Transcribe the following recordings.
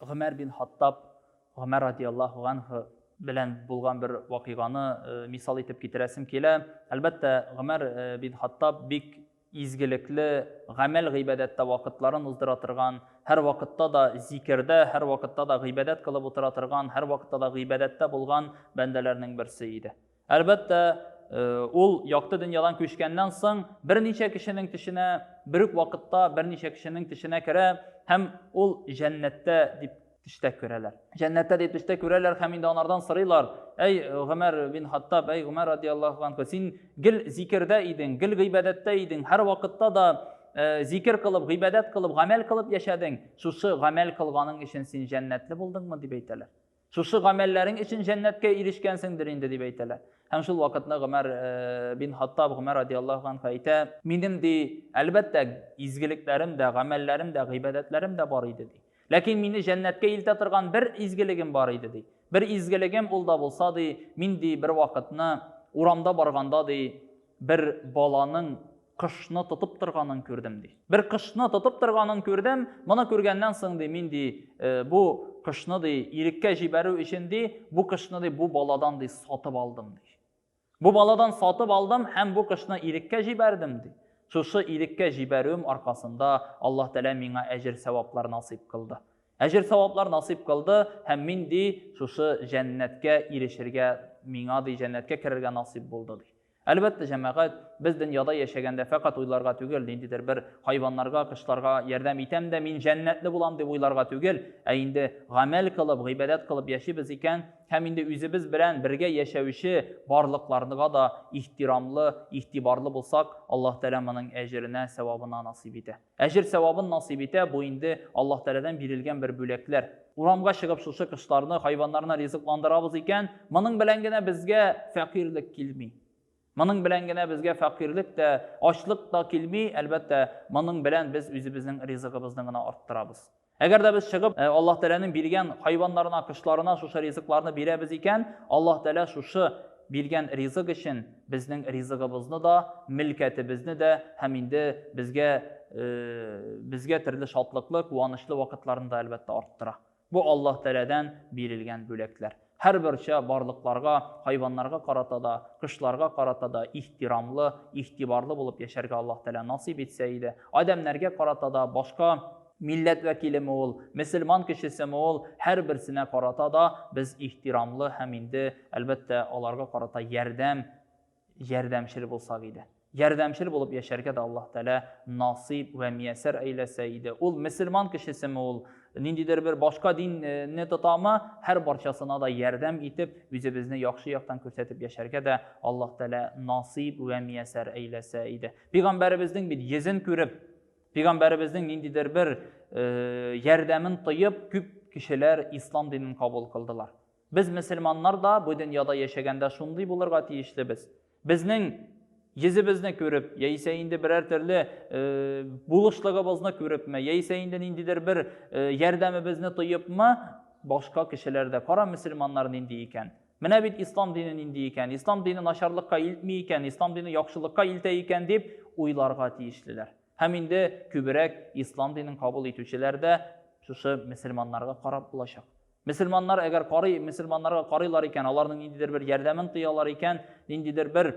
Гомәр бин Хаттаб, Гомәр радиаллаһу анһу белән булган бер вакыйганы э, мисал итеп китерәсем килә. Әлбәттә, Гомәр э, бин Хаттаб бик изгелекле гамәл гыйбадәттә вакытларын уздыра торган, һәр вакытта да зикердә, һәр вакытта да гыйбадәт кылып утыра торган, һәр вакытта да гыйбадәттә булган бәндәләрнең берсе иде. Әлбәттә, ул якты дөньядан күчкәннән соң берничә кешенең төшенә, бер үк вакытта берничә кешенең төшенә керә һәм ул җәннәттә дип төштә күрәләр. Җәннәттә дип төштә күрәләр һәм инде анардан сорыйлар: "Әй Гомәр бин Хаттаб, әй Гомәр радиаллаһу анху, син гел зикердә идең, гел гыйбадәттә идең, һәр вакытта да зикер кылып, гыйбадәт кылып, гамәл кылып яшәдең. Шушы гамәл кылганың өчен син җәннәтле булдыңмы?" дип әйтәләр. Шушы гамәлләрең өчен җәннәткә ирешкәнсеңдер инде, дип әйтәләр. Һәм шул вакытны Гомәр э, бин Хаттаб, Гомәр радиаллаһу анху әйтә, минем ди, әлбәттә, изгелекләрем дә, гамәлләрем дә, гыйбадәтләрем дә бар иде, ди. Ләкин мине җәннәткә илтә торган бер изгелегем бар иде, ди. Бер изгелегем ул да булса, ди, мин ди бер вакытны урамда барганда, ди, бер баланың кошны тотып торганын күрдем, ди. Бер кошны тотып торганын күрдем, моны күргәннән соң, ди, мин, ди, э, бу кошны, ди, иреккә җибәрү өчен, ди, бу кошны, ди, бу баладан, ди, сатып алдым, ди. Бу баладан сатып алдым һәм бу кошны иреккә җибәрдем, ди. Шушы иреккә җибәрүем аркасында Аллаһ Тәгалә миңа әҗер-сәваплар насыйп кылды. Әҗер-саваплар насыйп кылды һәм мин, ди, шушы җәннәткә ирешергә, миңа, ди, җәннәткә керергә насыйп булды, ди. Әлбәттә, җәмәгать, без дөньяда яшәгәндә фәкать уйларга түгел, ниндидер бер хайваннарга, кошларга ярдәм итәм дә мин җәннәтле булам дип уйларга түгел, ә инде гамәл кылып, гыйбадәт кылып яшибез икән һәм инде үзебез белән бергә яшәүче барлыкларныга да ихтирамлы, игътибарлы булсак, Аллаһ Тәгалә моның әҗеренә, сәвабына насыйп итә. Әҗер-сәвабын насыйп итә, бу инде Аллаһ Тәгаләдән бирелгән бер бүләкләр. Урамга чыгып шушы кошларны, хайваннарны ризыкландырабыз икән, моның белән генә безгә фәкыйрьлек килми. Моның белән генә безгә фәкыйрьлек тә, ачлык та килми, әлбәттә, моның белән без үзебезнең ризыгыбызны гына арттырабыз. Әгәр дә без чыгып, э, Аллаһ Тәгаләнең биргән хайваннарына, кошларына шушы ризыкларны бирәбез икән, Аллаһ Тәгалә шушы биргән ризык өчен безнең ризыгыбызны да, мөлкәтебезне дә һәм инде безгә э, безгә төрле шатлыклы, куанычлы вакытларны да әлбәттә арттыра. Бу Аллаһ Тәгаләдән бирелгән бүләкләр. Һәрберчә барлыкларга, хайваннарга карата да, кошларга карата да ихтирамлы, игътибарлы булып яшәргә Аллаһ Тәгалә насыйп итсә иде. Адәмнәргә карата да, башка милләт вәкилеме ул, мөселман кешесеме ул, һәрберсенә карата да без ихтирамлы һәм инде, әлбәттә, аларга карата ярдәм, ярдәмчел булсак иде. Ярдәмчел булып яшәргә дә Аллаһ Тәгалә насыйп вә миясәр әйләсә иде. Ул мөселман кешесеме ул, ниндидер бер башка динне тотамы, һәр барчасына да ярдәм итеп, үзебезне яхшы яктан күрсәтеп яшәргә дә Аллаһ Тәгалә насыйп вә миясәр әйләсә иде. Пәйгамбәребезнең бит йөзен күреп, пәйгамбәребезнең ниндидер бер э, ярдәмен тоеп, күп кешеләр ислам динен кабул кылдылар. Без мөселманнар да бу дөньяда яшәгәндә шундый булырга тиешлебез. Безнең йөзебезне күреп, яисә инде берәр төрле э, булышлыгыбызны күрепме, яисә инде ниндидер бер э, ярдәмебезне тоепмы, башка кешеләр дә кара мөселманнар нинди икән. Менә бит ислам дине нинди икән, ислам дине начарлыкка илтми икән, ислам дине яхшылыкка илтә икән дип уйларга тиешлеләр. Һәм инде күбрәк ислам динен кабул итүчеләр дә шушы мөселманнарга карап булачак. Мөселманнар әгәр карый, мөселманнарга карыйлар икән, аларның ниндидер бер ярдәмен тоялар икән, ниндидер бер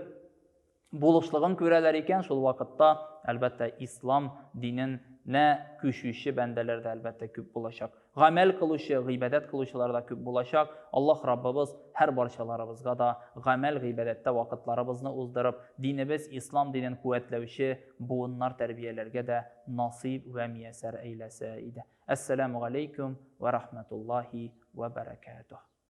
булышлыгын күрәләр икән, шул вакытта, әлбәттә, ислам диненә күчүче бәндәләр дә әлбәттә күп булачак. Гамәл кылучы, гыйбадәт кылучылар да күп булачак. Аллаһ Раббыбыз һәр барчаларыбызга да гамәл гыйбадәттә вакытларыбызны уздырып, динебез ислам динен куәтләүче буыннар тәрбияләргә дә насыйп вә миясәр әйләсә иде. Әссәламү галәйкүм вә рахмәтуллаһи вә бәрәкәтүһ.